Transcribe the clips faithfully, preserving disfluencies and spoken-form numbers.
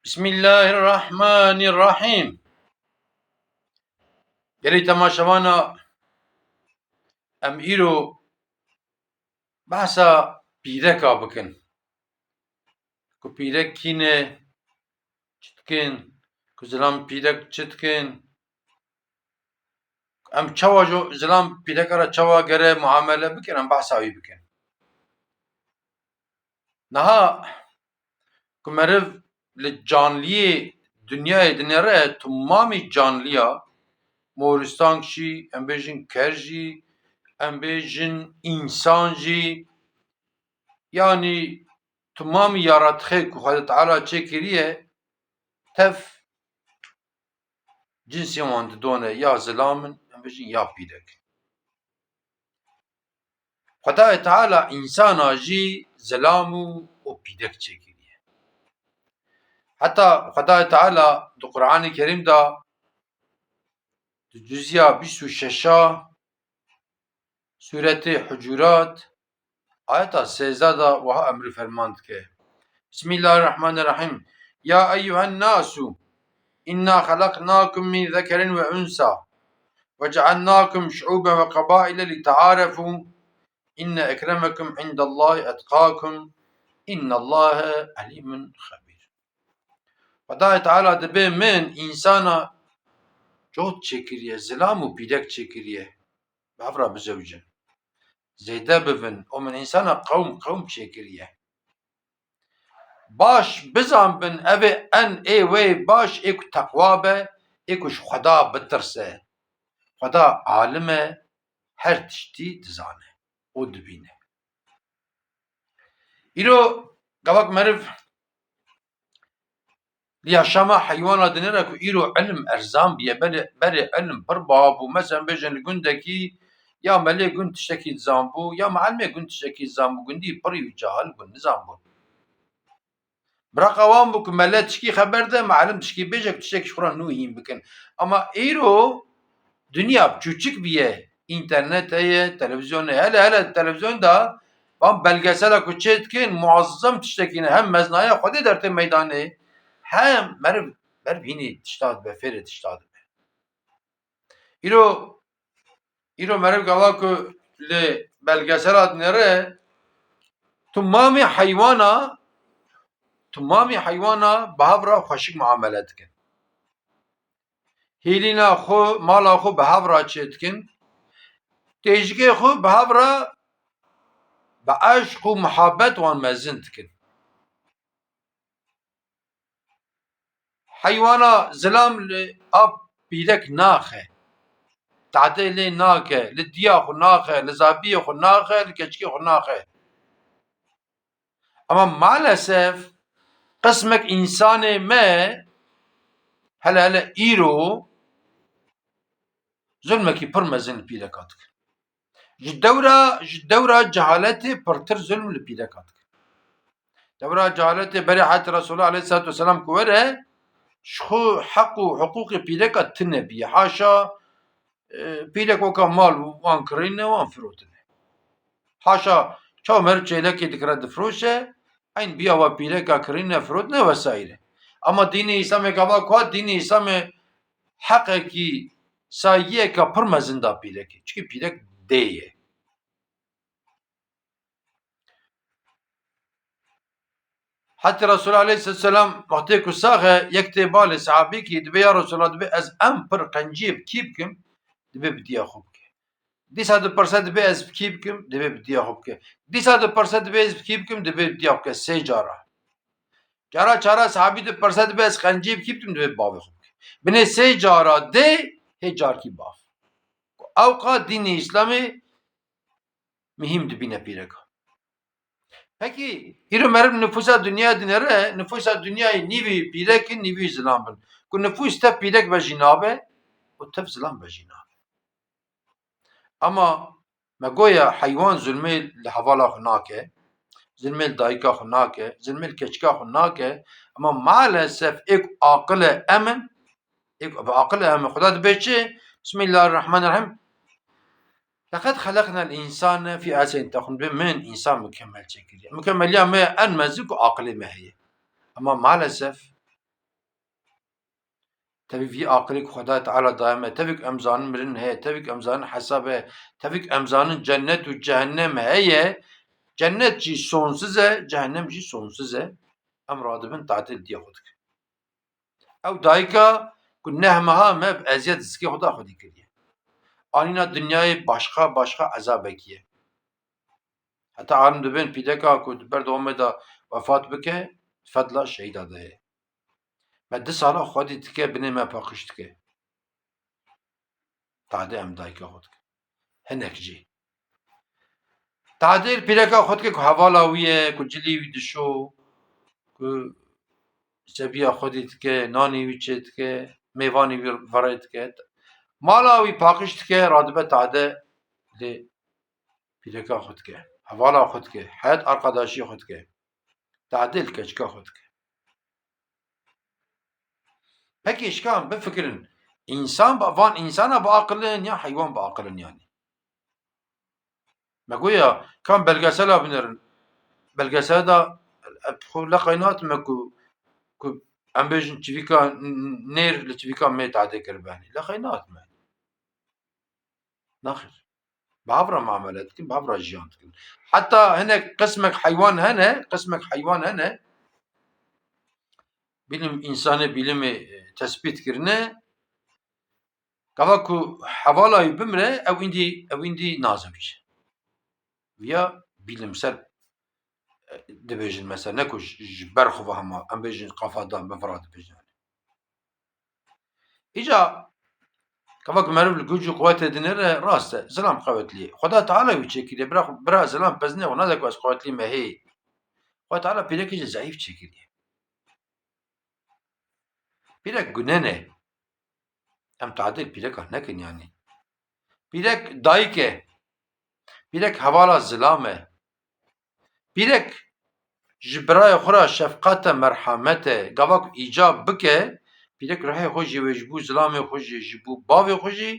Bismillahirrahmanirrahim. Gelî temaşevana, em îro behsa pîreka bikin. Ku pîrek kî ne, çi dikin, ku zilam pîrek çi dikin, em çawa jo zilam pîreka re çawa gere muamele bikin, em behsa wî bikin. Niha ku meriv li canliyê dinyayê dinêre, timamî canliya, moristan jî, em bêjin ker jî, em bêjin însan jî, yanî timamî yaratixê ku Xwedê Teala çêkiriye, tev cinsê wan didone, ya zilam in, em bêjin ya pîrek. Xwedayê Teala însana jî zilam û, û pîrek çêkiriye. Heta Xwedayê Teala di Qur'anê Kerîm de di cuzya bîst û şeş a Sûretê Hucurat, ayeta sêzdeh de wiha emrî ferman dike. Bismillahirrahmanirrahim. Ya eyyuhen nasu, inna xelaqnakum min zekerin ve unsa, ve cealnakum şuuben ve qabaile li tearefu, inne ekremekum indallahi etqakum, innallahe alimun xebir. Xwedayê Teala dibê min însana cot çêkiriye, zilam û pîrek çêkiriye. Bi hev re bizewicin. Zêde bibin. O min însana qewm qewm çêkiriye. Baş bizanbin, ev ê en ê wê baş ê ku teqwa be, ê ku ji Xweda bitirse. Xweda alim e, her tiştî dizane û dibîne. Îro gava ku meriv li yaşama heywana dinêre ku îro ilim erzan bûye, belê, berê ilim pir biha bû. Mesela bêjin li gundekî ya melê gund tiştekî dizanbû, ya mealimê gund tiştekî dizanbû, gundî pirî û cahil bûn, nizanbûn. Biraqa wan bû ku mele tişkî xeber de, mealim tişkî bêje ku tiştekî ji xwe re nû hîn bikin. Ama îro dinya çûçik bûye. Înternet heye, televîzyon heye. Hele hele televîzyon de van belgesela ku çê dikin, muazzam tiştekî ne. Hem mezinaya Xwedê dertê meydanê, hem meriv, meriv hînî tişta dibe, fêrê tişta dibe. Îro, îro meriv gava ku li belgesela dinêre, timamê heywana, timamê heywana bi hev re xweşik muamele dikin. Hêlîna xwe, mala xwe bi hev re çêdikin. Têjikê xwe bi hev re bi eşq û muhabbet wan mezin dikin. Heywana zilam li av pîrek naxe. Tadê lê nake, li diya xwe naxe, li zabiyê xwe naxe, li keçikê xwe naxe. Ama maalesef qismek însanê me hele hele îro zulmekî pir mezin li pîreka dikin. Ji dewra, ji dewra cehaletê pirtir zulm li pîreka dikin. Dewra cehaletê berê heta Resulullah aleyhissalatu vesselam ku were, ji xwe heq û hiqûqê pîreka tune bûye. Haşa, e, pîrek weka mal bû, wan kirîne, wan firotine. Haşa, çawa meriv çêlekê dikire difroşe, eyn biya wa pîreka kirîne, firotine vesaire. Ama dînê Îslamê gava ku hat, dînê Îslamê heqekî, sayiyeka pir mezin da pîrekê. Çikî pîrek dê ye. Heta Resulullah aleyhisselam wextê ku sax e, yek tê balê sahabîkî dibê, ya Resulullah, dibê ez en pir qenciyê bi kî bikim, dibê bi diya xwe bike. Dîsa dipirse, dibê ez bi kî bikim, dibê bi diya xwe bike. Dîsa dipirse, dibê ez bi kî bikim, dibê bi diya xwe bike. Sê cara. Cara çara sahabî dipirse, dibê ez qenciyê bi kî bikim, dibê bi bavê xwe bike. Binê sê cara dê, hê carkî bav. Ewqa dînê Îslamê muhîm dibîne pîreka. Pekî, îro meriv nifûsa dinyayê dinêre, nifûsa dinyayê nîvî pîrek in, nîvî zilam bin. Ku nifûs tev pîrek be jî nabe û tev zilam be jî nabe. Ama me goya heywan zulmê li hevala xwe nake, zulmê li dayika xwe nake, zulmê li keçika xwe nake, ama maalesef ê ku aqil e em in, ê ku bi aqil e em in. Xuda dibê çi? Bismillahirrahmanirrahim. Leqed xeleqnel însane fî ehsenî teqwîm. Dibê min însan mukemmel çêkiriye. Mukemmeliya me en mezin ku aqilê me heye. Ama maalesef Tevî vî aqilê ku Xwedayê Teala daye me, tevî ku em zanin mirin heye, tevî ku em zanin hesab heye, tevî ku em zanin cennet û cehennem heye, cennet jî sonsiz e, cehennem jî sonsiz e. Em radibin tadil diya xwe dikin. Ew dayika ku neh meha me bi eziyet zikê xwe da xwedî kiriye. Anîna dinyayê başqa, başqa ezabekî ye. Heta alim dibên pîreka ku di ber dewamê de wefat bike, fedla şehîda de ye. Me du sala xwedî dike, binê me paqij dike. Tadê em dayika xwe dike. Hinek jî. Tadê li pîreka xwe dike ku hevala wî ye, ku cilî wî dişo, ku sebiya xwedî dike, nanî wî çê dike, mêvanî wî verê dike. Mala wî paqij dike, radibe tade lê pîreka xwe dike, hevala xwe dike, heyat arkadaşî xwe dike, tadê li keçika xwe dike. Pekî şikan bifikirin, însan ba-, van însana bi aqil in ya heywan bi aqil in yanî? Me goya kan belgesela binerin. Belgesela da, e, xwe leqey nat me ku, ku em bêjin çivîka n-, n-, nêr li çivîka mê tadê kiribe. Leqey nat me. Naxir. Bi hev re muamele dikin, bi hev re jiyan dikin. Heta hinek qismek heywan hene, qismek heywan hene. Bilim, însanê bilimê, e, tespît kirine. Gava ku hevala wî bimre, ew îndî, ew îndî nazewce. Viya bilimsel, e, dibêjin mesela, ne ku ji, ji ber xwe ve hema, em bêjin qafadan, bi vira dibêjin. Îca, gava ku meriv li guc û quwetê dinêre, rast e, zilam qewetlî ye. Xweda Teala wî çêkiriye, bira, bira zilam pezinê xwe nade ku ez qewetlî me hê. Xweda Teala pîrekê jî zeîf çêkiriye. Pîrek gune ne. Em tadê li pîreka nekin yanî. Pîrek dayik e. Pîrek hevala zilam e. Pîrek ji birayê xwe re şefqet e, merhemet e. Gava ku îcab bike, pîrek ruhê xwe jî wê ji bo zilamê xwe jî, ji bo bavê xwe jî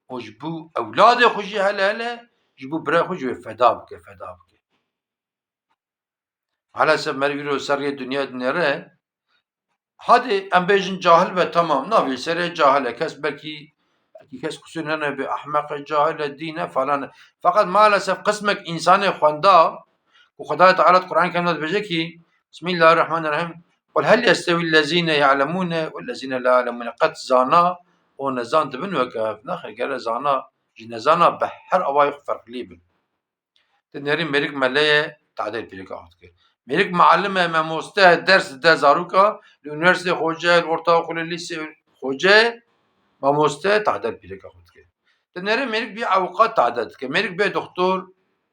û ji bo ewladê xwe jî hele hele ji bo birayê xwe jî wê feda bike, feda bike. Maalesef meriv îro ser rê dinya dinêre. Hadê em bêjin cahil be, temam. Navê serê cahil e. Kes belkî, belkî kes qusûr nene bê, ehmeq e, cahil e, dîn e, falan e. Feqet maalesef qismek însanê xwenda ku Xwedayê Teala di Qur'an Kerim de dibêje ki, Bismillahirrahmanirrahim. Qul hel yestewî lezîne ya'lemûne wellezîne la ya'lemûne. Qet zana û nezan dibin weke hev? Nexêr, gere zana ji nezana bi her awayî xwe ferqlî bin. Dinêrî mêrik mele ye, tadê li pîreka xwe dike. Mêrik muallim e, memoste ye, ders dide zaroka, li unîversîtê xoce, li ortaokulê, lîsê xoce, mamoste, tadê li pîreka xwe dike. Dinêrî mêrik bî ewqat, tadê dike. Mêrik bê doktor,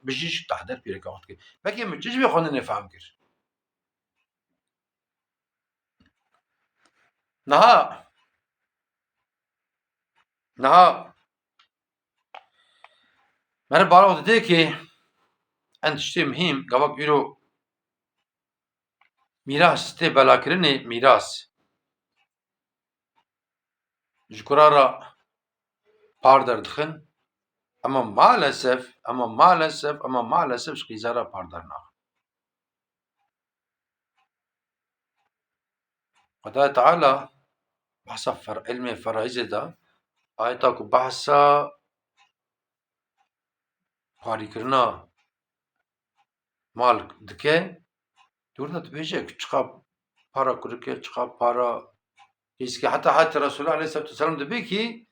bijîşk, tadê li pîreka xwe dike. Pekê min çi ji vê xwendinê fehm kir? Niha, niha meriv bala xwe dide ki en tiştê muhîm, gava ku îro mîras tê belakirinê, mîras ji kura re par derdixin, ema maalesef, ema maalesef, ema maalesef ji qîza re par dernaxin. Xwedayê Teala behsa fer-, ilmê feraîzê de, ayeta ku behsa parîkirina mal dike, dûr de dibêje ku çiqa para kurik e, çiqa para qîzke. Heta heta Resulullah aleyhissalatu vesselam dibê ki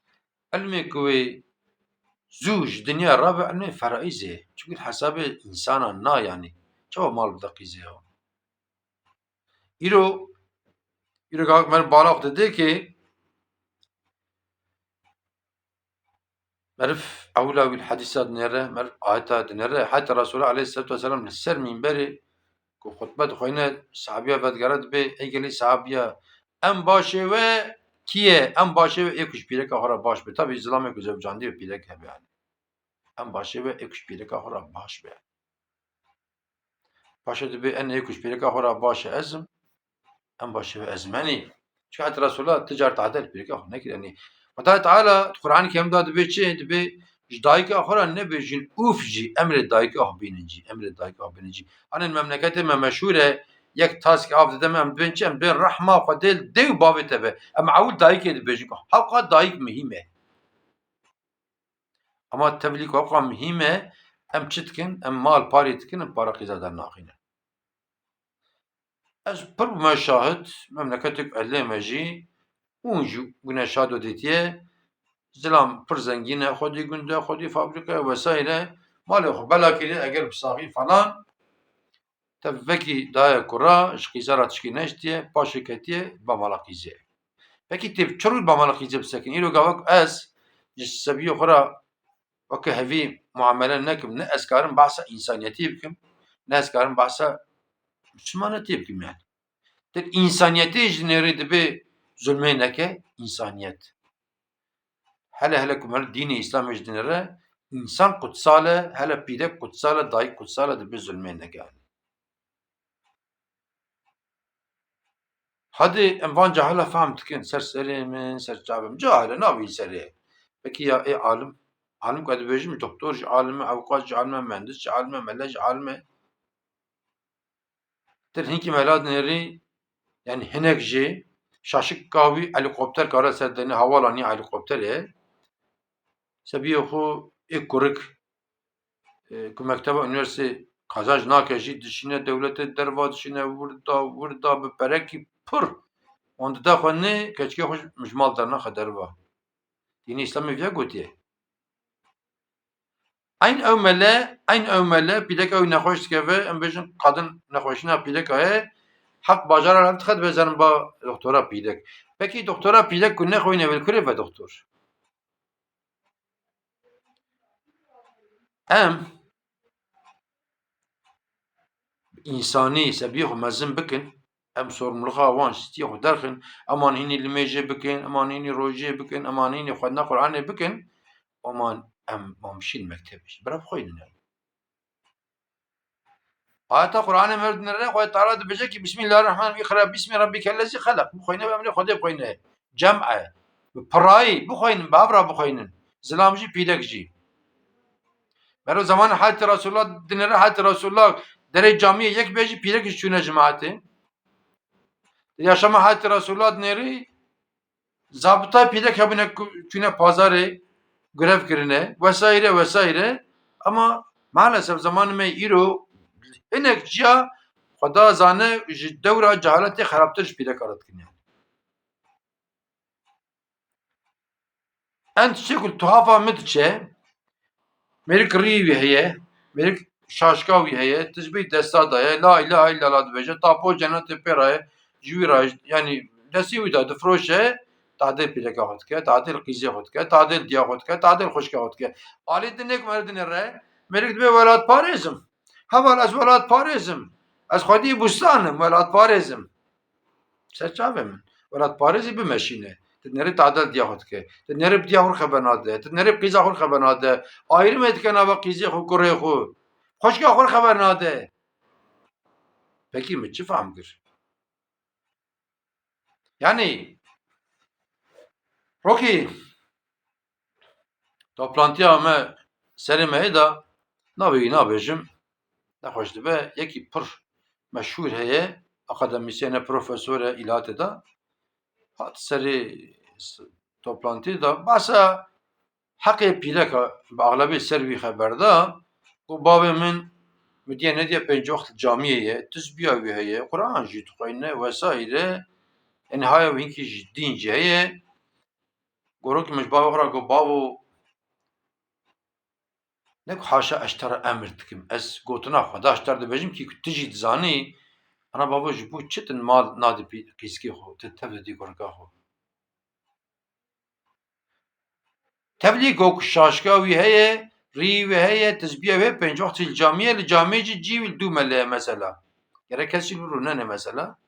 ilmê ku wê zû ji dinya rabe, ilmê feraîzê. Çimkî hesabê însana na yanî. Çawa mal bide qîzê ya? Îro, îro gavak meriv bala xwe dide ki meriv ewla wî li hedîsa dinêre, meriv ayeta dinêre. Heta Resulullah aleyhissalatu vesselam li ser mînberê ku xutbe dixweyne, sahabiya vedigere dibê, ey gelî sahabiya, em başê we kî ye? Em başê we ê ku ji pîreka xwe re baş be. Tabî zilamê ku zewcandiye pîrek hebe yanî. Em başê we ê ku ji pîreka xwe re baş be. Paşê dibê en ê ku ji pîreka xwe re baş e ez im, em başê we ez im. Yanî, çi heta Resulullah ti car tade li pîreka xwe nekir. Yanî, Xwedayê Teala di Qur'anê Kerim de dibê çi? Dibê ji dayika xwe re nebêjin ûf jî, emrê dayika xwe bînin jî, emrê dayika xwe bînin jî. Anên memleketê me meşhûr e, yek taskê av dide me, em dibên çi? Em dibên rehma Xwedê li dê û bavê te be. Em ewil dayikê dibêjin ku hewqa dayik muhîm e. Ama tevlî ku hewqa muhîm e, em çi dikin? Em mal parê dikin, em para qîza dernaxînin. Ez pir bûme şahid, memleketê ku ez lê me jî, hûn jî bûne şahid û dîtiye, zilam pir zengîn e, xwedî gund e, xwedî fabrîka ye vesaire, malê xwe bela kiriye, eger bi saxî falan, te vekî daye kura, ji qîza re tişkî neştiye, paşê ketiye, ba mala qîzê. Pekî tê çi rû ba mala qîzê bisekin? Îro gava ku ez ji sebiyê xwe re weke hevî muamele nekim, ne ez karim behsa însaniyetê bikim, ne ez karim behsa Müslümanetê bikim yani. Tir însaniyetê ji nêrê dibê zulmê neke, însaniyet. Hele hele ku meriv dînê Îslamê ji dinêre, însan kutsal e, hele pîrek kutsal e, dayik kutsal e, dibê zulmê neke yani. Hadi em van cahila fehm dikin, ser serê min, ser çavê min. Cahil e, nabî serê. Pekî ya ê alim? Alim ku dibêjim, doktor jî alim e, ewqas jî alim e, mühendis jî alim e, mele jî alim e. Tir hinkî mela dinêrî, yani hinek jî şaşik kawî helikopter kare ser denê, hawala niye helikopter e. Sebiyê xwe ê kurik, e, ku mekteba üniversite kazanç nake jî dişîne dewletê derva dişîne, wirda, wirda bi perekî pir wan dide xwe nê, keçikê xwe ji mal dernaxe derva. Dînê Îslamê viya gotiye. Eyn ew mele, eyn ew mele, pîlek ew nexweş dikeve, em bêjin kadin nexweşîna pîleka ye, heq bajara hev dixe dibe zerin ba doktora pîlek. Pekî doktora pîlek ku nexwîne wê li kurê ve doktor? Em însanî sebiyê xwe mezin bikin, em sorumluluxa wan stiyê xwe derxin, eman hînî limêjê bikin, eman hînî rojiyê bikin, eman hînî xwendina Qur'anê bikin, eman em, em şîn mektebê jî. Bira bixwînin. Ayeta Qur'anê me dinêre, Xwedê Teala dibêje ki, "Bismillahirrahmanirrahim, iqra bismi rabbikellezî xelaq." Bixwîne, bi emrê Xwedê bixwîne. Cem e. Bi pirayî bixwînin, bi hev re bixwînin. Zilam jî, pîrek jî. Mero zamanê heyatê Resulullah dinêre, heyatê Resulullah derê camiyê yek bê jî, pîrek jî çûne cemaetê. Yaşama heyatê Resulullah dinêrî, zabitay pîrek hebûne ku çûne pazarê, grev kirine, vesaire, vesaire. Ama maalesef zamanê me îro hinek ciya Xweda zane ji dewra cehaletê xerabtir ji pîreka re dikin yani. Ev tiştê ku li tuhafa min diçe, mêrik rî wî heye, mêrik şaşka wî heye, tizbî desta de ye, la îlahe îllallah dibêje, tapo cenetê pê re ye, ji wî re, yanî destê wî de difiroşe, tadê pîreka xwe dike, tadê li qîzê xwe dike, tadê li diya xwe dike, tadê li xwişka xwe dike. Alî dinê ku meriv dinêre, mêrik dibê welatparêz im. Heval, ez welatparêz im. Ez xwedî bûstan im, welatparêz im. Ser çavê min. Welatparêzî bimeşîne. Tu nerê tadel diya xwe dike. Tu nerê bi diya xwe xeber nade. Tu nerê bi qîza xwe xeber nade. Ayrımê dike nava qîzê xwe, kurê xwe. Xwişka xwe xeber nade. Pekî min çi fehm kir? Yani, rokî toplantiya me serê me hê de, navê wî nabêjim, nexweş dibe, yekî pir meşhûr heye, akademîsyen e, profesor e îlatê de, hat serê s-, toplantiyê de, behsa heqê pîreka bi axlebê ser wî xeber da, ku bavê min, min diye nediye pênc wext camiyê ye, tizbiya wî heye, Quran jî dixweyne vesaire, yani haya wî hinkî jî dîn jî heye. Gorokî min ji bavê xwe re got, "Bavo, ne ku haşa ez ji te re emir dikim. Ez gotina Xweda ji te re dibêjim kî ku tu jî dizanî, ana bavo ji bo çi tu mal nadî pî-, qîzikê xwe, tu tev didî kurika xwe?" Tevlî ku şaşka wî heye, rî wî heye, tizbiya wî heye, pênc wextî li camiyê, li camiyê jî cî wî li dû mele ye mesela. Gerek kesî li rûnene mesela.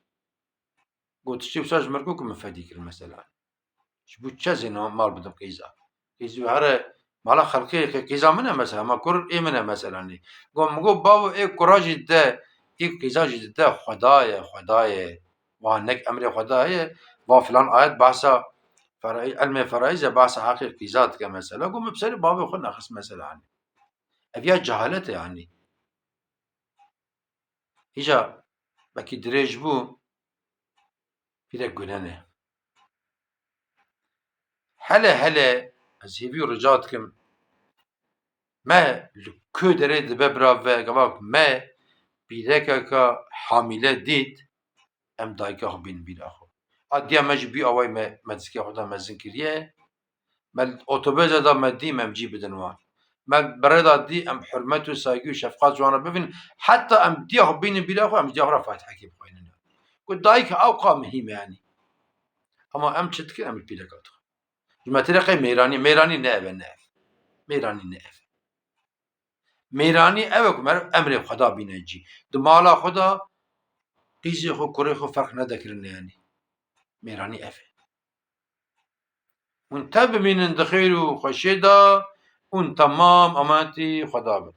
Got, tiştê wisa ji min re got ku min fedî kir mesela. Ji bo çi ez ê mal bidim qîza? Qîz wî here mala xelkê, qî-, qîza min e mesela, ma kur ê min e mesela nê. Got, min got, bavo, ê kura jî dide, ê qîza jî dide, Xweda ye, Xweda ye. Va nek emrê Xweda heye, va filan ayet behsa ferai-, ilmê feraîz e, behsa heqê qîza dike mesela. Got, min bi serê bavê xwe nexist mesela, hani. Ev ya cehalet e, hani. Hîja Belkî dirêj bû. Pîrek gunene. Hele hele ez hêvî û rica dikim. Me li ku derê dibe bira ve gava me pîrekeka hamîle dît, em dayika xwe bînin bîra xwe. A diya me jî bî awayî me, me dizgê xwe da mezin kiriye. Me otobêsa da me dî, me em cî bidin wan. Me bi rê da dî, em hurmet û saygî û şefqat ji wan re bibînin. Heta em diya xwe bînin bîra xwe, em diya xwe re fatihekê bixwînin. Ku dayik ew qa muhîm e yanî. Ama em çi dikin, em li pîreka dixwin. Ji me têre qey mêranî, mêranî ne ev e, ne ev. Mêranî ne ev. Mêranî ew e ku meriv emrê Xweda bîne cî. Di mala xwe de qîzê xwe, kurê xwe ferq nede kirine yanî. Mêranî ev e. Hûn tev bimînin di xêr û xweşiyê de, hûn temam emanetî Xweda bin.